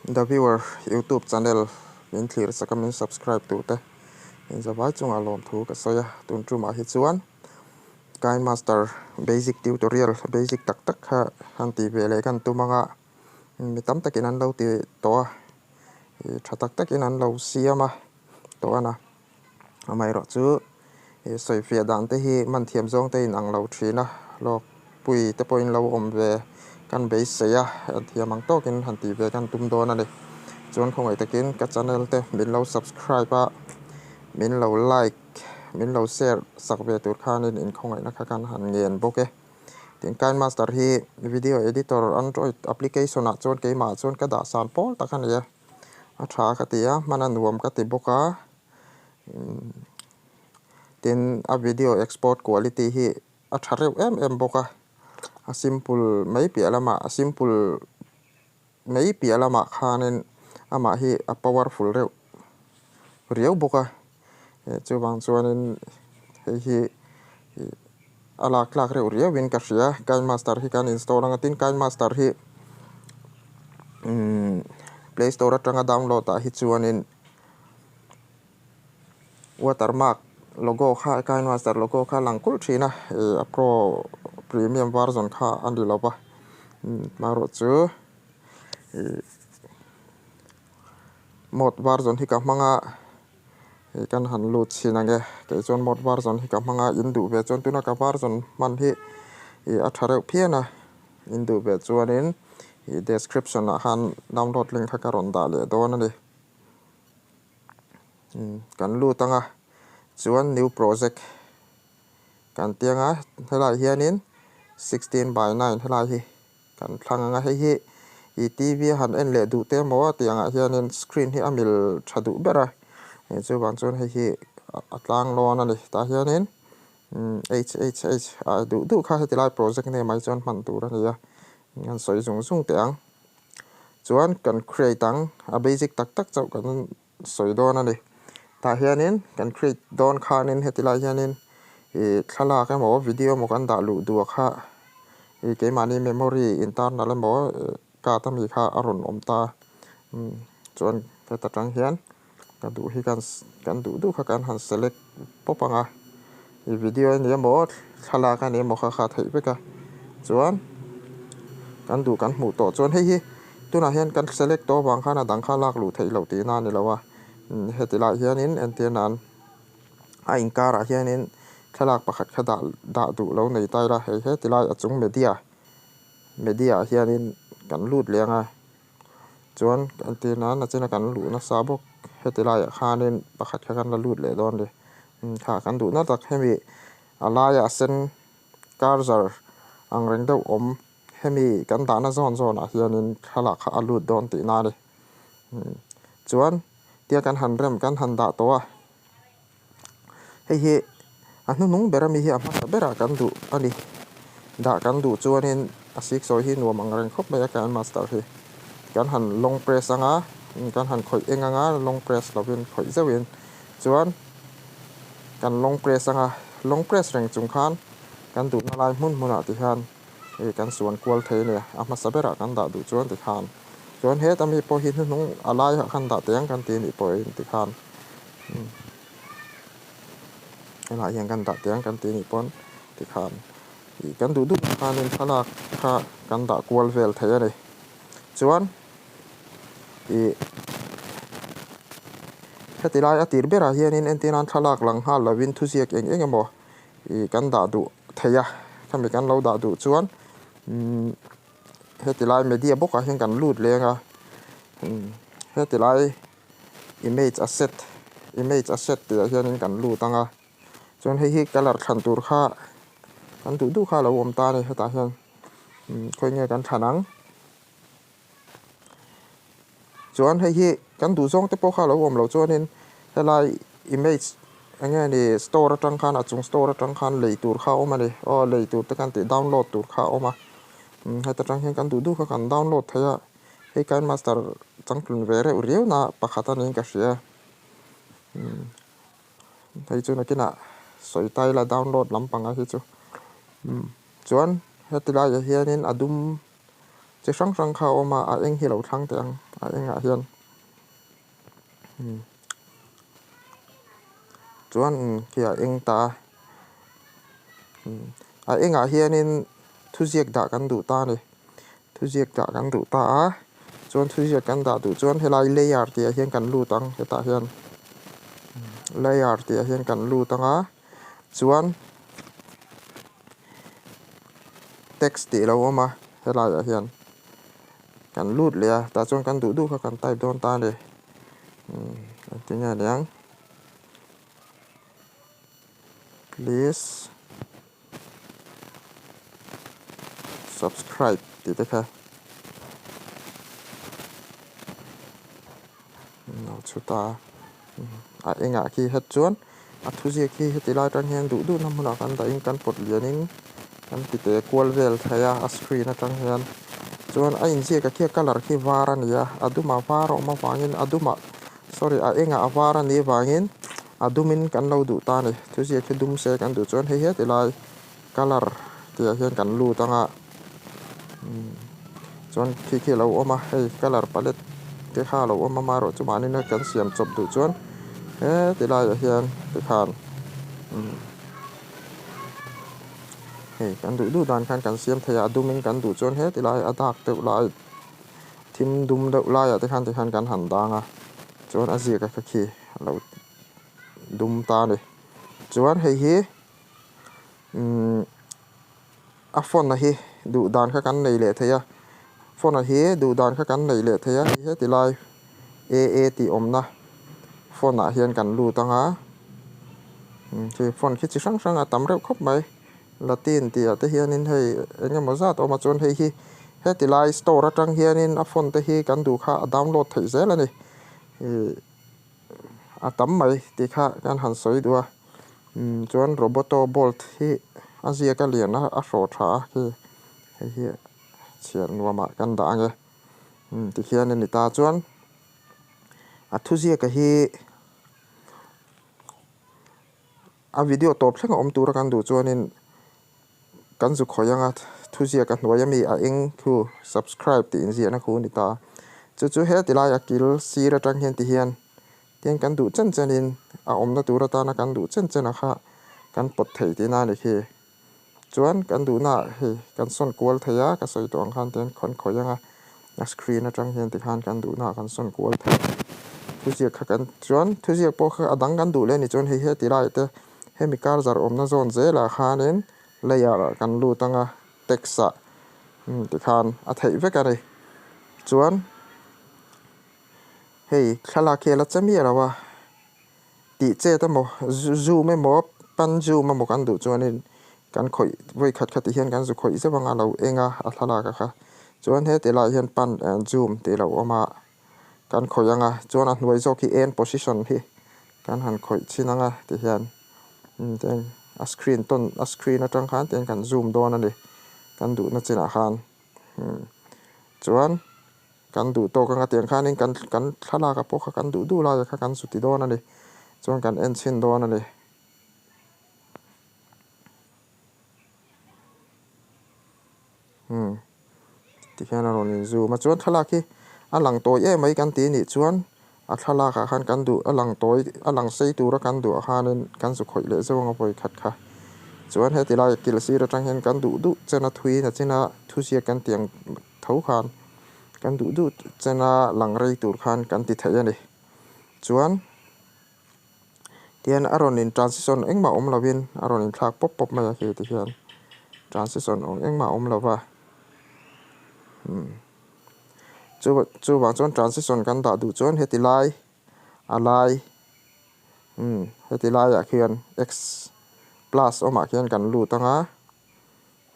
The Viewer YouTube channel min thlir sak a min subscribe tu te in zavai chungah lawmthu ka sawi a, tun tumah hi chuan KineMaster basic tutorial basic tak tak kha han tih ve leh kan tum anga mi tam takin an lo ti tawh a, ih tha tak takin an lo siam a tawh a na. Amaherawhchu ih sawifiah dan te hi man thiam zawng te in ang lo thin a, lawk pui te pawhin lo awm ve kan beisei a, thiam ang tawkin han tih ve kan tum dawn a ni. Chuan khawngaih takin ka channel te min lo subscribe a, min lo like, min lo share sak ve tur khanin inkhawngaihna kha kan han ngen bawk e. Tin KineMaster hi video editor android application ah chuan keimah chuan ka dah san pawl tak a ni a, a tha ka ti a, hman a nuam ka ti bawk a. Tin a video export quality hi a tha reuh em em bawk a, a simple mai piah lamah a simple mai piah lamah khanin amah hi a powerful reuh riau bawk a, chuvang chuanin hei hi a lak tlak reuh riauin ka hria KineMaster hi kan install anga tin KineMaster hi play store atanga download ah hi chuanin. Watermark logo kha KineMaster logo kha a lang kulh thin a ih a pro premium version kha a ni lo va hmarawh chu ih mod version hi ka hmang a ih kan han lut chhin ang e kei chuan mod version hi ka hmang a in duh ve chuan tuna ka version hman hi ih a tha reuh phian a in duh ve chuanin ih description ah khan download link kha ka rawn dah leh dawn a ni. Kan lut ang a chuan new project kan ti ang a helaiah hianin 16:9 helai hi kan thlang ang a hei hi ih T_V a han en leh duh te emaw tih angah hianin screen hi a mil tha duh ber a chuvang chuan hei hi a tlang lawn a ni tah hianin H_H_H a duh duh kha heti lai project name ah hi chuan hman tur a ni a an sawi zung zung teh ang. Chuan kan create ang, a basic tak tak chauh kan sawi dawn a ni. Tah hianin kan create dawn khanin heti lai hianin ih thlalak emaw video emaw kan dah luh duh kha ih keimahni memory internal emaw card ami kha a rawn awm ta. Chuan heta tang hian ka duh hi kan kan duh duh kha kan han select pawp ang a, ih video a ni emaw thlalak a ni emaw kha kha theih vek a, chuan kan duh kan hmuh tawh chuan hei hi tunah hian kan select tawh avang khan a dang kha lak luh theih loh tihna a ni lo a, heti lai hianin entir nan a inkarah hianin thlalak pakhat kha dah dah duh lo nei ta ila hei heti lai a chung media media ah hianin kan lut leh ang a. Chuan kan tir nan a chena kan luh nasa bawk heti laiah khanin pakhat kha kan la lut leh dawn a ni. Kha kan duhna tak hemi a laiah a sen charger ang reng deuh awm hemi kan dahna zawn zawnah hianin thlalak kha a lut dawn tihna a ni. Chuan tia kan han rem kan han dah tawh a. Hei hi a hnuhnung ber ami hi a hmasa berah kan duh a ni. Dah kan duh chuanin a siksawi hi nuam ang reng khawp mai a KineMaster hi. Kan han long press anga kan han khawih eng anga long press lovin khawih zeuhin chuan kan long press anga long press reng chung khan kan duhna lai hmun hmunah ti hian ih kan suan kual thei a ni. A hmasa berah kan dah duh chuan ti khan chuan heta mi pawh hi hnuhnung a laiah khan dah teh ang kan ti nih pawhin ti khan. Helaiah hian kan dah teh ang kan tih anih pawn tikhan ih kan duh duh khanin thlalak kha kan dah kual vel thei a ni. Chuan ih heti lai a tir berah hianin entir nan thlalak lang nghal lovin thuziak eng eng emaw ih kan dah duh thei a, khami kan lo dah duh chuan umm heti lai media bawkah hian kan lut leng a heti lai. Image asset image asset tih ah hianin kan lut ang a chuan hei hi colour thlan tur kha kan duh duh kha a lo awm ta a ni hetah hian khawi nge kan thlan ang chuan hei hi kan duh zawng te pawh kha a lo awm loh chuanin helai image eng nge ni store atang khan a chung store atang khan lei tur kha a awm a ni aw lei tur te kan tih download tur kha a awm a heta tang hian kan duh duh kha kan download thei a. Hei KineMaster changtlun ve reuh riau na pakhat a niin ka hria. Hei chu nakinah sawi ta ila download lampang a hi chu. Chuan heti laiah hianin a dum chi hrang hrang kha a awm a, a eng hi lo thlang teh ang. a engah hian chuan khi a eng ta a a engah hianin thuziak dah kan duh ta a ni thuziak dah kan duh ta a chuan thuziak kan dah duh chuan helai layer tih ah hian kan lut ang hetah hian layer tih ah hian kan lut ang a chuan text tih a lo awm a helai ah hian kan lut leh a tah chuan kan duh duh kha kan type dawn ta a ni engtin nge niang please subscribe tih te kha lo chhut a a engah khi het chuan a thuziak hi heti lai atang hian duh duhna hmunah kan dahin kan pawt lianin kan ti teh kual vel thei a a screen atang hian chuan a inziak a khi a colour khi var a ni a a dumah var a awm avangin a dumah sorry a engah a var a nih avangin a dumin kan lo duh ta a ni thuziak hi dum se kan duh chuan hei heti lai colour tih ah hian kan lut ang a chuan khi khi a lo awm a hei colour palette te kha a lo awm a amaherawhchu mahni na kan siam chawp duh chuan heti laiah hian tikhan hei kan duh duh dan khan kan siam thei a a dumin kan duh chuan heti lai a dak deuh lai thim dum deuh laiah te khan tikhan kan han dang a chuan a ziak a kha khi a lo dum ta a ni chuan hei hi umm a phone a hi duh dan kha kan nei leh thei a phone a hi duh dan kha kan nei leh thei a hei heti lai AA tih awmna phone ah hian kan lut ang a khi phone khi chi hrang hrang a tam reuh khawp mai latin tih ah te hianin hei eng emaw zat a awm a chuan hei hi heti lai store atang hianin a phone te hi kan duh kha a download theih zel a ni ih a tam mai tih kha kan han sawi duh a chuan roboto bolt hi a ziak a lian a a hrawh tha a khi hei hi chhiar nuamah kan dah ang e tikhian a ni ta chuan a thuziaka hi a video tawp thleng a awm tura kan duh chuanin kan zu khawih anga thuziak a hnuai ami a eng thu subscribe tih inziahna khu a ni ta chu chu heti lai a kil sir atang hian ti hian Tin kan duh chen chenin a awmna tur atana kan duh chen chen a kha kan pawt thei tihna a ni khi. Chuan kan duhnaah hei kan sawn kual thei a, ka sawi tawh ang khan tian khawn khawih anga a screen atang hian tikhan kan duhnaah kan sawn kual thei. Thuziak kha kan chuan thuziak pawh kha a dang kan duh leh a ni chuan hei heti laiah te hemi kar zar awmna zawn zelah khanin layer ah kan lut anga text ah tikhan a theih vek a ni. Chuan. Hei thlalak hi a la che miah lo a, tih chet emaw zoom emaw pan zoom emaw kan duh chuanin kan khawih vawi khat khat ti hian kan zu khawih zeuh anga lo eng a a thlalak a kha chuan heti laiah hian pan and zoom tih a lo awm a kan khawih ang a chuan a hnuai zawk hi end position hi kan han khawih chhin ang a ti hian a screen tawn a screen atang khan tihian kan zoom dawn a ni kan duhna chinah khan chuan. Kan duh tawk anga tiang khanin kan kan thlalak ah pawh kha kan duh duh lai ah kha kan chuti dawn a ni. Chuan kan en chhin dawn a ni. Umm tikhian a rawn in zoom a chuan thlalak hi a lang tawi em mai kan tih nih chuan a thlalak ah khan kan duh a lang tawi a lang sei tura kan duh ah khanin kan zu khawih leh zeuh anga vawi khat kha. Chuan heti lai kil sir atang hian kan duh duh chen a thui na chin a thuziak kan tiang tho khan kan duh duh chena lang rei tur khan kan ti thei a ni. Chuan tihian a rawn in transition engmah awm lovin a rawn inthlak pawp pawp mai a khi tihian transition awm engmah awm lova umm chu chuvang chuan transition kan dah duh chuan heti lai a lai umm heti laiah khian x plus awmah khian kan lut ang a.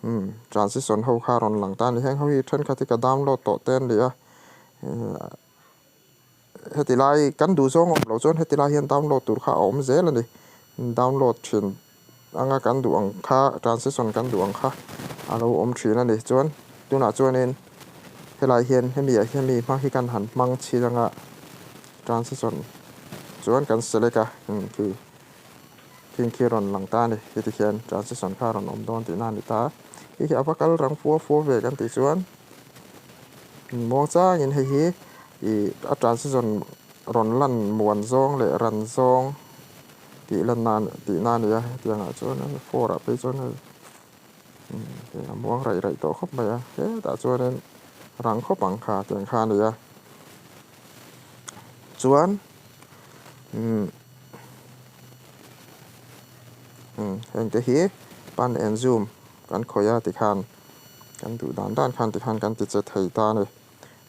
Umm transition ho kha rawn lang ta a ni. Heng ho hi thenkhat hi ka download tawh te an ni a, heti lai kan duh zawng awm loh chuan heti lai hian download tur kha a awm zel a ni. Download thin anga kan duh ang kha transition kan duh ang kha a lo awm thin a ni. Chuan tunah chuanin helai hian hemi ah hian mi hma hi kan han hmang chhin anga transition chuan kan select a khi. Thing khi rawn lang ta a ni. Heti hian transition kha a rawn awm dawn tihna a ni ta. Hei hi a va kal rang fua fua ve kan tih chuan muang changin hei hi Ih a transition rawn lan muan zawng leh ran zawng tih lan nan tih na a ni a hetiang ah chuan four ah phei chuan hei a muang raih raih tawh khawp mai a hetah chuanin rang khawp ang kha tiang kha a ni a chuan umm heng te hi pan and zoom kan khawih a tikhan kan duh dan dan khan tikhan kan ti che thei ta a ni.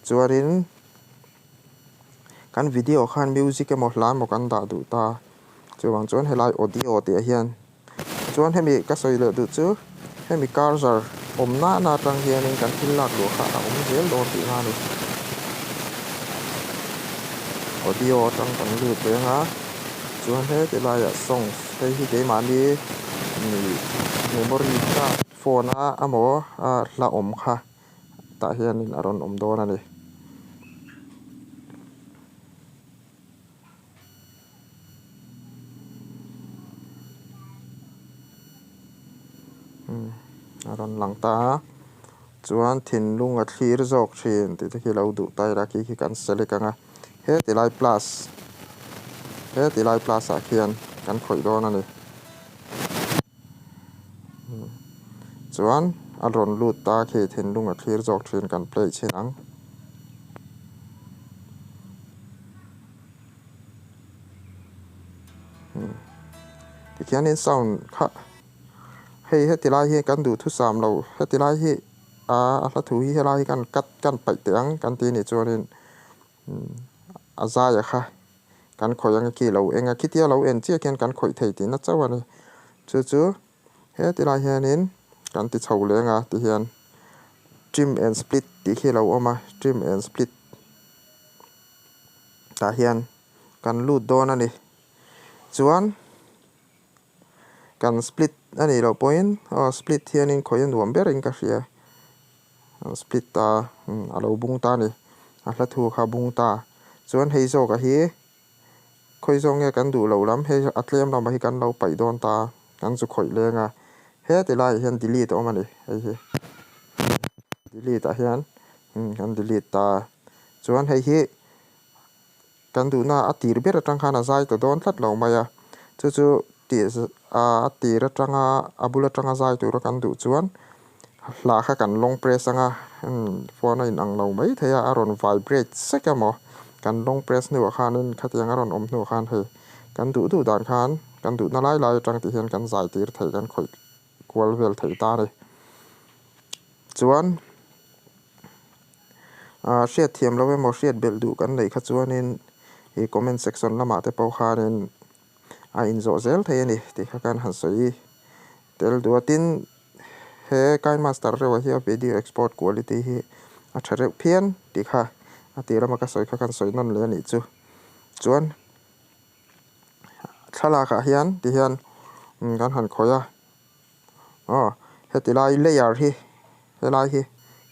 Chuanin kan video khan music emaw hla emaw kan dah duh ta chuvang chuan helai audio tih ah hian chuan hemi ka sawi leh duh chu hemi cursor awm nana atang hianin kan thil lak luah kha a awm zel dawn tihna a ni. Audio atang kan lut reng a chuan heti laiah songs hei hi keimahni memory card phone a emaw hla awm kha. Tah hianin a rawn awm dawn a ni. A rawn lang ta a, chuan thinlung a thlir zawk thin tih te khi lo duh ta ila khi khi kan select ang a, heti lai plus heti lai plus ah khian kan khawih dawn a ni. Chuan a rawn lut ta khi thinlung a thlir zawk thin kan play chhin ang. Tikhianin sound kha hei heti lai hi kan duhthusam lo heti lai hi a hla thu hi helai hi kan cut kan paih teh ang kan ti anih chuanin a zaia kha kan khawih ang khi lo eng a khitia lo en chiah khian kan khawih thei tihna chauh a ni chu chu heti lai hianin kan ti chho leng a tihian trim and split tih khi a lo awm a trim and split tah hian kan lut dawn a ni chuan kan split a nih loh pawhin aw split hianin khawih a nuam berin ka hria. An split ta a lo bung ta a ni. A hla thu kha a bung ta. Chuan hei zawkah hi khawi zawk nge kan duh loh lam hei a tlem lamah hi kan lo paih dawn ta a, kan zu khawih leng a. Heti laiah hian delete a awm a ni hei hi. Delete ah hian kan delete ta a. Chuan hei hi Kan duhna a tir ber atang khan a zai ta dawn tlat lo mai a, chu chu tih a tir atanga a bul atanga zai tura kan duh chuan hla kha kan long press anga phone a inang lo mai thei a, a rawn vibrate sek emaw kan long press hnuah khanin khatiang a rawn awm hnuah khan hei kan duh duh dan khan kan duhna lai lai atang tih hian kan zai tir thei kan khawih kual vel thei ta a ni. Chuan. Ahh hriat thiam lo emaw hriat belh duh kan neih kha chuanin ih comment section lamah te pawh khanin a inzawh zel thei a ni tih kha khan han sawi tel duh a. Tin, he KineMaster reuh ah hian video export quality hi a tha reuh phian tih kha a tir lama ka sawi kha khan sawi nawn leh a nih chu. Chuan thlalak ah hian tihian kan han khawih a. Aw heti lai layer hi helai hi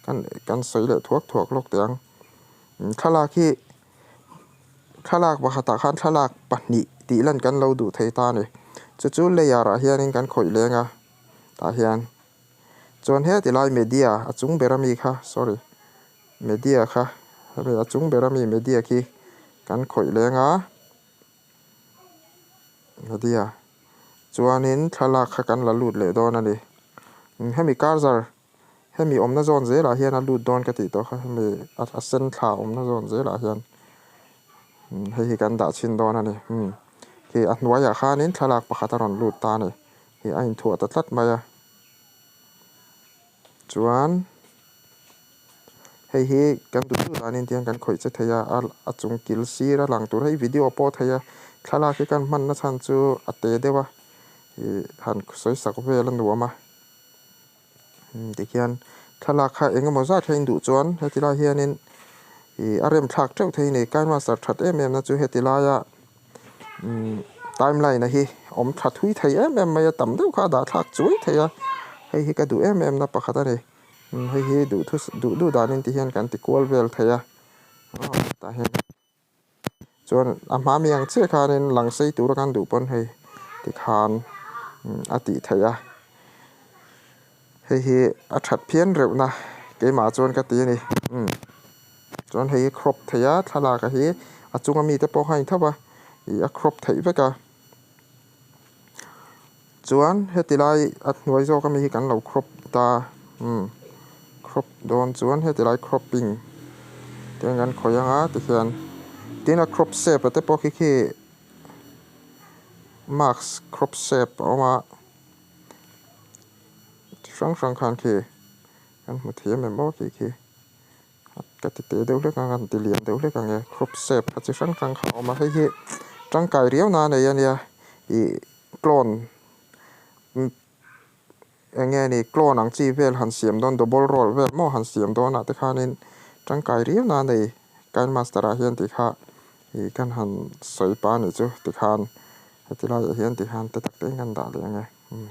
kan kan sawi leh thuak thuak lawk teh ang thlalak hi thlalak pakhatah khan thlalak pahnih tih lan kan lo duh thei ta a ni chu chu layer ah hianin kan khawih leng a tah hian chuan heti lai media a chung ber ami kha sorry media kha hemi a chung ber ami media khi kan khawih leng a. Nadia chuanin thlalak kha kan la lut leh dawn a ni. Hemi cursor hemi awmna zawn zelah hian a lut dawn ka tih tawh kha hemi a sen thla awmna zawn zelah hian hei hi kan dah chhin dawn a ni. Khi a hnuaiah khanin thlalak pakhat a rawn lut ta a ni. Khi a inthuah ta tlat mai a. Chuan hei hi kan duh duh danin tiang kan khawih che thei a, a chung kil sir a lang tur hei video pawh a thei a, thlalak hi kan hmanna chhan chu a te deuh a, ih han sawi sak vel a nuam a, tikhian thlalak kha eng emaw zat kha in duh chuan heti lai hianin ih a rem thlak teuh thei a ni, KineMaster that em em na chu heti laia timeline a hi awm tha thui thei em em mai a, tam deuh kha a dah thlak chuai thei a, hei hi ka duh em em na pakhat a ni. Hei hi duh thu duh duh danin ti hian kan ti kual vel thei a aw tah hian chuan a hma mi ang chiah khanin lang sei tura kan duh pawn hei tikhan a tih theih a hei hi a that phian reuhna keimah chuan ka ti a ni. Chuan hei hi crop theih a thlalak a hi a chunga mite pawh kha a intho va ih a crop theih vek a chuan heti lai a hnuai zawk ami hi kan lo crop ta umm crop dawn chuan heti lai cropping te an kan khawih anga tikhian tin a crop shape a te pawh khi khi mask crop shape a awm a chi hrang hrang khan khi kan hmu thiam em aw khi khi. Ka ti teh deuh hlek ang a, kan ti lian deuh hlek ang e, crop shape kha chi hrang hrang kha a awm a, hei hi tangkai riau na a nei a nia, ih clone eng nge ni clone ang chi vel han siam dawn double roll vel maw han siam dawn ah te khanin tangkai riau na a nei kind master ah hian tih kha ih kan han sawi pa a nih chu tikhan heti laiah hian tikhan te tak te in kan dah leh ang e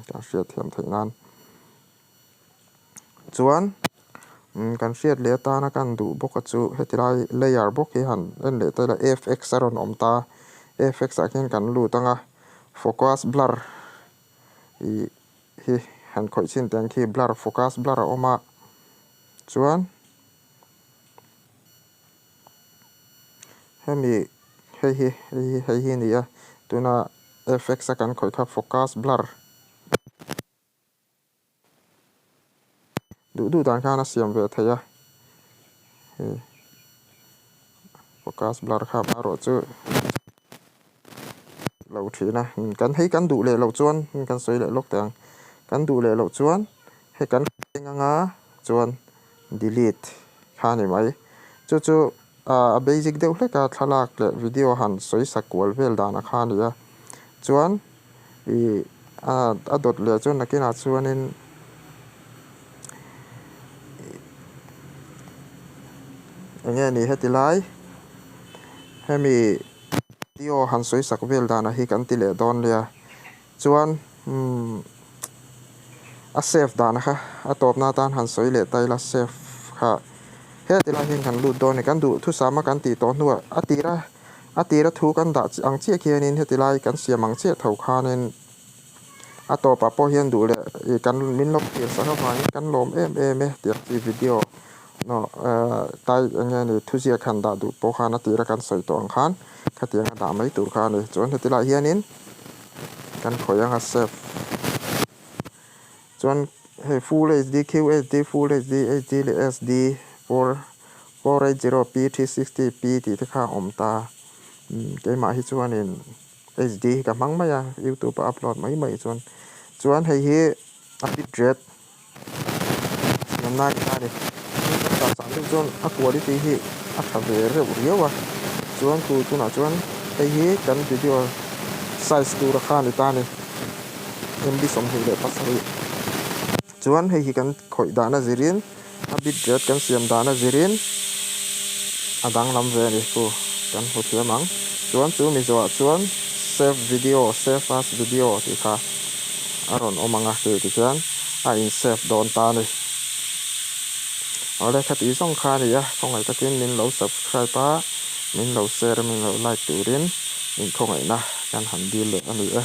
kan hriatthiam theih nan. Chuan kan hriat leh atana kan duh bawk a chu heti lai layer bawk hi han en leh ta ila fx a rawn awm ta fx ah khian kan lut ang a focus blur ih hi han khawih chhin teh ang khi blur focus blur a awm a chuan hemi hei hi hei hi hei hi a ni a tuna fx a kan khawih kha focus blur. Duh duh dan khan a siam ve thei a, hei focus blur kha amaherawh chu lo thin a, kan hei kan duh leh loh chuan kan sawi leh lawk teh ang, kan duh leh loh chuan hei kan eng anga chuan delete kha a ni mai, chu chu a basic deuh hlek a thlalak leh video han sawi sak kual vel dan a kha a ni a, chuan. Ih a dawt leh chuan nakinah chuanin eng nge ni heti lai hemi video han sawi sak vel danah hi kan ti leh dawn nia chuan umm a save dan kha a tawpna atan han sawi leh ta ila save kha heti lai hian kan lut dawn a ni kan duhthusam a kan tih tawh hnuah a tira. A tira thu kan dah ang chiah khianin heti lai kan siam ang chiah tho khanin a tawpah pawh hian duh leh ih kan min lo thlir sak avangin kan lawm em em e tih ang chi video tai eng nge ni thuziak han dah duh pawh khan a tira kan sawi tawh ang khan khatiang a dah mai tur kha a ni. Chuan heti lai hianin kan khawih anga save chuan hei full HD, QHD, full HD, HD leh SD 4 480p 360p tih te kha a awm ta keimah hi chuanin HD hi ka hmang mai a youtube a upload mai mai chuan chuan hei hi a bit rate siam na a ni ta a ni kan dah chang deuh chuan a quality hi a tha ve reuh riau a chuan chu tunah chuan hei hi kan video size tur a kha a ni ta a ni. MB 27 chuan hei hi kan khawih dahna zirin a bit rate kan siam dahna zirin a danglam ve a ni chu kan hmu thiam ang chuan chu mi zawhah chuan save video save as video tih kha a rawn awm ang a hei ti khian a in save dawn ta a ni awle khati zawng kha a ni a khawngaih takin min lo subscribe a min lo share a min lo like turin inkhawngaihna kan han dil leh a ni e.